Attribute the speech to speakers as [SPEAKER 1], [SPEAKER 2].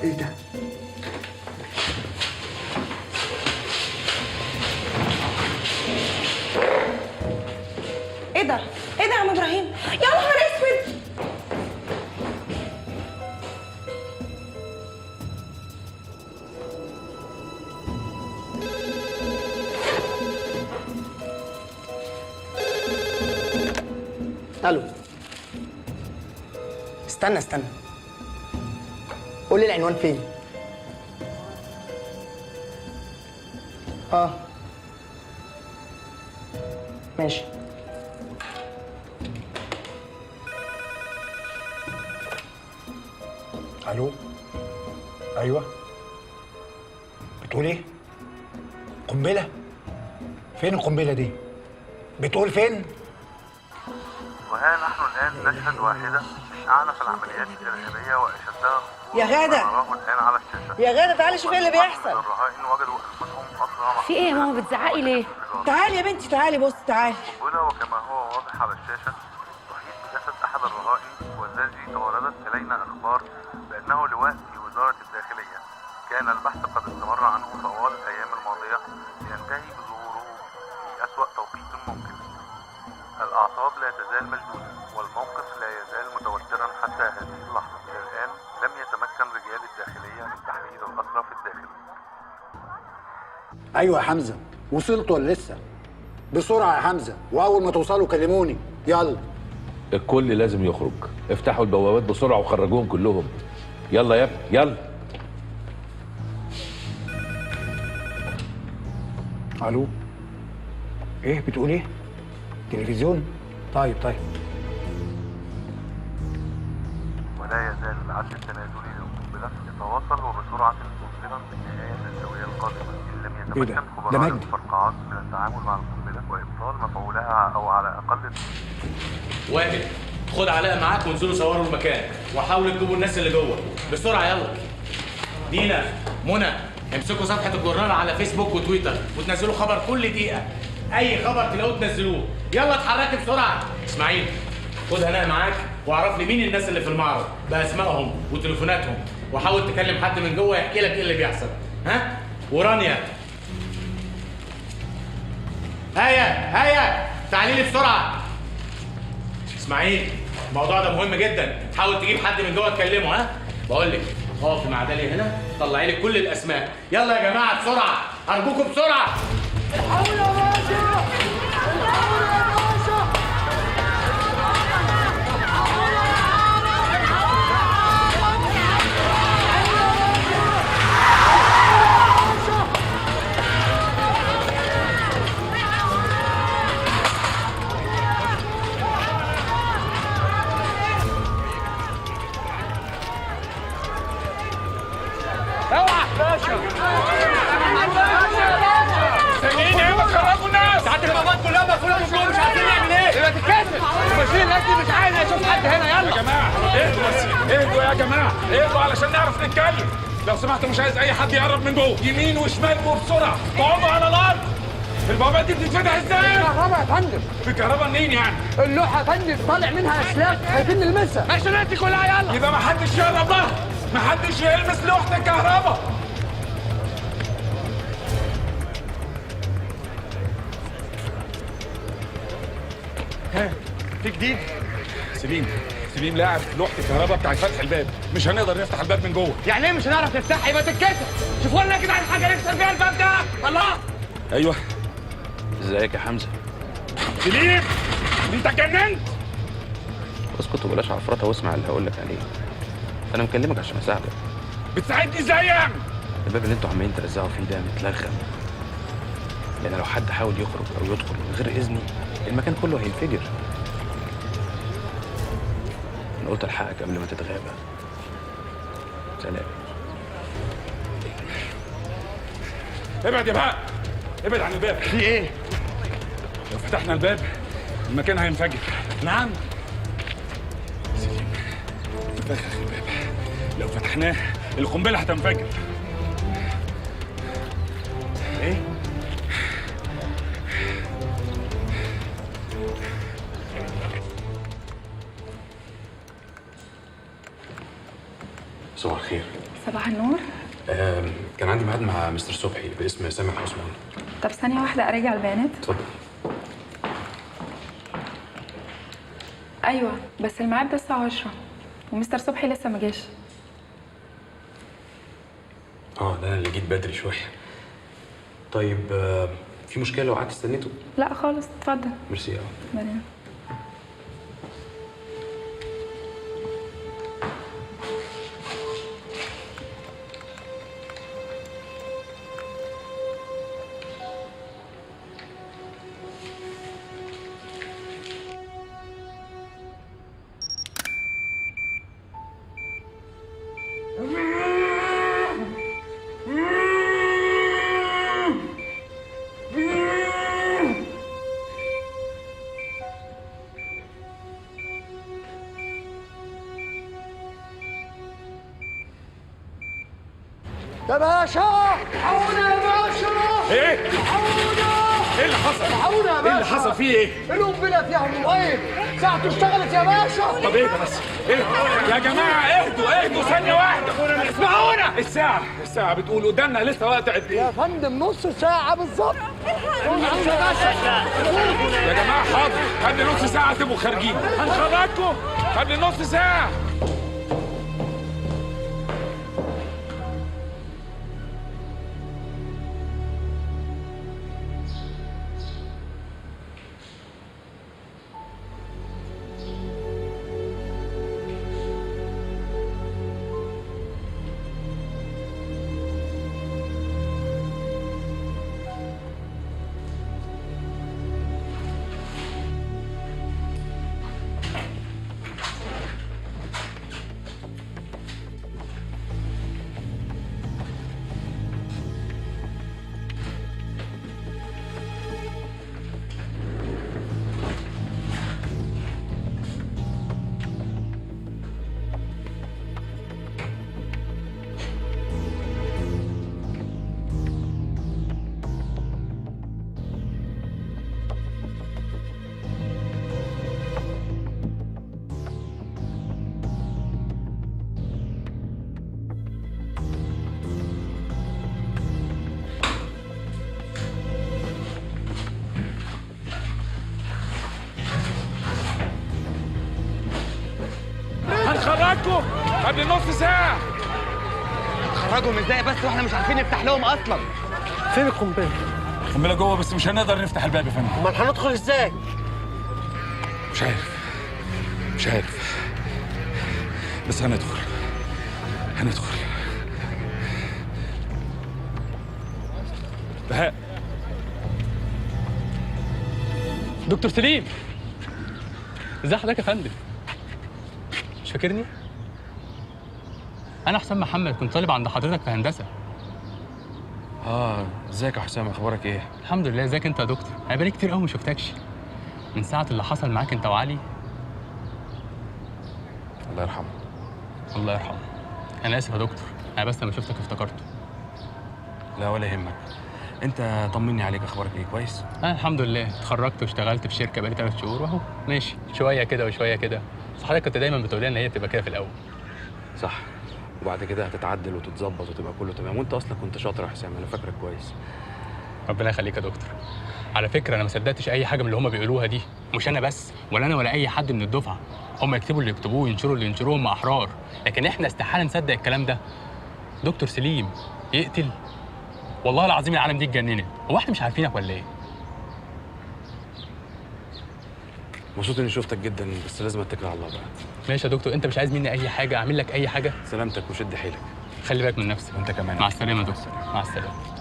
[SPEAKER 1] ايه ده؟
[SPEAKER 2] ايه ده؟ ايه ده يا عم ابراهيم؟ يا نهار اسود!
[SPEAKER 1] الو، استنى استنى، قول لي العنوان فين؟ اه ماشي.
[SPEAKER 3] الو، ايوه، بتقول ايه؟ قنبلة؟ فين القنبلة دي؟ بتقول فين؟
[SPEAKER 4] وها نحن الآن نشهد واحدة من أعنف العمليات الإرهابية وأشدها خطورة.
[SPEAKER 2] يا غادة.
[SPEAKER 4] نراه الآن على الشاشة.
[SPEAKER 2] يا غادة تعالي شوفي ايه اللي بيحصل.
[SPEAKER 4] الرهائن وجدوا أنفسهم أسرى مع
[SPEAKER 5] في ايه يا ماما بتزعقي ليه؟
[SPEAKER 2] تعالي يا بنتي، تعالي بص، تعالي.
[SPEAKER 4] قنبلة، وكما هو واضح على الشاشة تحيط بجسد أحد الرهائن، والذي تواردت إلينا أخبار بأنه لواء في وزارة الداخلية. كان البحث قد استمر عنه طوال الأيام الماضية لينتهي بظهوره في أسوأ توقيت ممكن. الأعصاب لا تزال مشدودة والموقف لا يزال متوترا حتى هذه اللحظة. إلى الآن لم يتمكن رجال الداخلية من تحرير الأسرى في الداخل.
[SPEAKER 3] ايوه يا حمزة، وصلت ولا لسه؟ بسرعة يا حمزة، واول ما توصلوا كلموني. يلا.
[SPEAKER 6] الكل لازم يخرج، افتحوا البوابات بسرعة وخرجوهم كلهم. يلا يا ابني يلا.
[SPEAKER 3] الو، ايه بتقول ايه؟ تلفزيون؟ طيب طيب.
[SPEAKER 4] ولا يزال العد التنازلي للقنبلة يتواصل وبسرعة مصدرا بالنهاية الآسيوية القادمة إن لم
[SPEAKER 3] إيه ده؟
[SPEAKER 4] يتمكن
[SPEAKER 3] ده
[SPEAKER 4] خبراء
[SPEAKER 3] مجدي.
[SPEAKER 4] المفرقعات من التعامل مع القنبلة وإبطال مفعولها أو على أقل
[SPEAKER 7] وائل، خد علاء معاك وانزلوا صوروا المكان وحاولوا تجيبوا الناس اللي جوه بسرعة. يلا دينا، منى، امسكوا صفحة الجورنال على فيسبوك وتويتر وتنزلوا خبر كل دقيقة، اي خبر تلاقوه تنزلوه. يلا اتحركي بسرعة. اسماعيل، خد هناء معاك واعرف لي مين الناس اللي في المعرض باسمائهم وتليفوناتهم، وحاول تكلم حد من جوه يحكي لك ايه اللي بيحصل. ها؟ ورانيا، هيا هيا تعالي لي بسرعة. اسماعيل، الموضوع ده مهم جدا، حاول تجيب حد من جوه تكلمه. ها؟ بقول لك اقفي مع داليا هنا، طلعي لي كل الاسماء. يلا يا جماعة بسرعة، ارجوكم بسرعة.
[SPEAKER 8] مستنيين ايه؟ ما تخرجوا الناس! ساعات البابات كلها مقفولة من جوه، مش عارفين نعمل ايه؟ يبقى تتكسر! وبشير الاكل مش عايز اشوف حد هنا. يلا يا جماعة اهدوا بس، اهدوا يا جماعة، اهدوا علشان نعرف نتكلم. لو سمحتوا مش عايز اي حد يقرب من جوه، يمين وشمال وبسرعة، تقعدوا على الارض. البوابات دي بتتفتح ازاي؟
[SPEAKER 9] الكهرباء يا فندم.
[SPEAKER 8] بالكهرباء منين يعني؟
[SPEAKER 9] اللوحة يا فندم طالع منها اسلاك خايفين نلمسها.
[SPEAKER 8] ماشي دي كلها. يلا يبقى ما حدش يقرب لها، ما حدش يلمس لوحة الكهرباء. ها في جديد؟ سليم، سليم لاعب لوحة الكهرباء بتاعت فتح الباب، مش هنقدر نفتح الباب من جوه.
[SPEAKER 9] يعني ايه مش هنعرف نفتحها؟ يبقى تتكسر. شوفوا لنا كده عن حاجة نكسر بيها الباب ده. الله.
[SPEAKER 8] ايوه
[SPEAKER 10] ازيك يا حمزة؟
[SPEAKER 8] سليم، انت اتجننت؟
[SPEAKER 10] اسكت وبلاش عفرطه واسمع اللي هقول لك عليه. انا مكلمك عشان اساعدك.
[SPEAKER 8] بتساعدني ازاي يعني؟
[SPEAKER 10] الباب اللي انتوا عمالين ترزعوا فيه ده متلغم، لان لو حد حاول يخرج او يدخل من غير اذني المكان كله هينفجر. انا قلت الحقك قبل ما تتغابى. سلام.
[SPEAKER 8] ابعد يا بهاء، ابعد عن الباب. في ايه؟ لو فتحنا الباب المكان هينفجر. نعم؟ سليم، فخخ الباب، لو فتحناه القنبلة هتنفجر. ايه؟
[SPEAKER 10] صباح الخير.
[SPEAKER 5] صباح النور.
[SPEAKER 10] كان عندي ميعاد مع مستر صبحي باسم سامح عثمان.
[SPEAKER 5] طب ثانية واحدة أراجع البيانات.
[SPEAKER 10] اتفضل.
[SPEAKER 5] أيوه بس الميعاد ده الساعة 10 ومستر صبحي لسه ما جاش.
[SPEAKER 10] ده أنا اللي جيت بدري شوية. طيب في مشكلة لو قعدت استنيته؟
[SPEAKER 5] لا خالص، اتفضل.
[SPEAKER 10] ميرسي أوي.
[SPEAKER 5] مريم.
[SPEAKER 1] يا باشا الحقونا يا باشا.
[SPEAKER 8] ايه؟
[SPEAKER 1] الحقونا.
[SPEAKER 8] ايه اللي حصل؟
[SPEAKER 1] الحقونا يا باشا.
[SPEAKER 8] ايه اللي حصل فيه ايه؟
[SPEAKER 1] القنبلة فيها موبايل ساعته اشتغلت يا باشا.
[SPEAKER 8] طب ايه ده بس؟ ايه يا جماعة؟ اهدوا اهدوا ثانية واحدة. اسمعونا. الساعة بتقول قدامنا لسه وقت قد ايه؟
[SPEAKER 1] يا فندم نص ساعة بالظبط.
[SPEAKER 8] يا جماعة حاضر، قبل نص ساعة تبقوا خارجين. هنخرجكم قبل نص ساعة. هنخرجكم قبل نص ساعة.
[SPEAKER 9] هنخرجهم ازاي بس واحنا مش عارفين نفتح لهم اصلا؟
[SPEAKER 1] فين القنبلة؟
[SPEAKER 8] القنبلة جوه بس مش هنقدر نفتح الباب يا فندم.
[SPEAKER 1] امال هندخل ازاي؟
[SPEAKER 8] مش عارف مش عارف، بس هندخل هندخل. بهاء.
[SPEAKER 11] دكتور سليم، ازي حضرتك يا فندم؟ مش فاكرني؟ أنا حسام محمد، كنت طالب عند حضرتك في هندسة.
[SPEAKER 10] ازيك يا حسام، أخبارك إيه؟
[SPEAKER 11] الحمد لله، ازيك أنت يا دكتور؟ أنا بقالي كتير أوي ما شفتكش. من ساعة اللي حصل معاك أنت وعلي.
[SPEAKER 10] الله يرحمه.
[SPEAKER 11] الله يرحمه. أنا آسف يا دكتور، أنا بس لما شفتك افتكرته.
[SPEAKER 10] لا ولا يهمك. أنت طمني عليك، أخبارك إيه؟ كويس؟
[SPEAKER 11] أنا الحمد لله، اتخرجت واشتغلت في شركة بقالي 3 شهور وأهو ماشي، شوية كده وشوية كده. بس حضرتك كنت دايما بتقول لنا ان هي بتبقى كده في الاول.
[SPEAKER 10] صح، وبعد كده هتتعدل وتتظبط وتبقى كله تمام. وانت اصلا كنت شاطر يا حسام، انا فاكرك كويس.
[SPEAKER 11] ربنا يخليك يا دكتور. على فكرة انا ما صدقتش اي حاجة من اللي هم بيقولوها دي، مش انا بس ولا انا ولا اي حد من الدفعة. هم يكتبوا اللي يكتبوه وينشروا اللي ينشروه، هم احرار، لكن احنا استحالة نصدق الكلام ده. دكتور سليم يقتل؟ والله العظيم العالم دي اتجننت. هو احنا مش عارفينك ولا ايه؟
[SPEAKER 10] مبسوط اني شفتك جدا، بس لازم اتكل على الله بقى.
[SPEAKER 11] ماشي يا دكتور، انت مش عايز مني اي حاجة؟ اعمل لك اي حاجة؟
[SPEAKER 10] سلامتك وشد حيلك.
[SPEAKER 11] خلي بالك من نفسك.
[SPEAKER 10] وانت كمان.
[SPEAKER 11] مع السلامة يا دكتور. مع السلامة.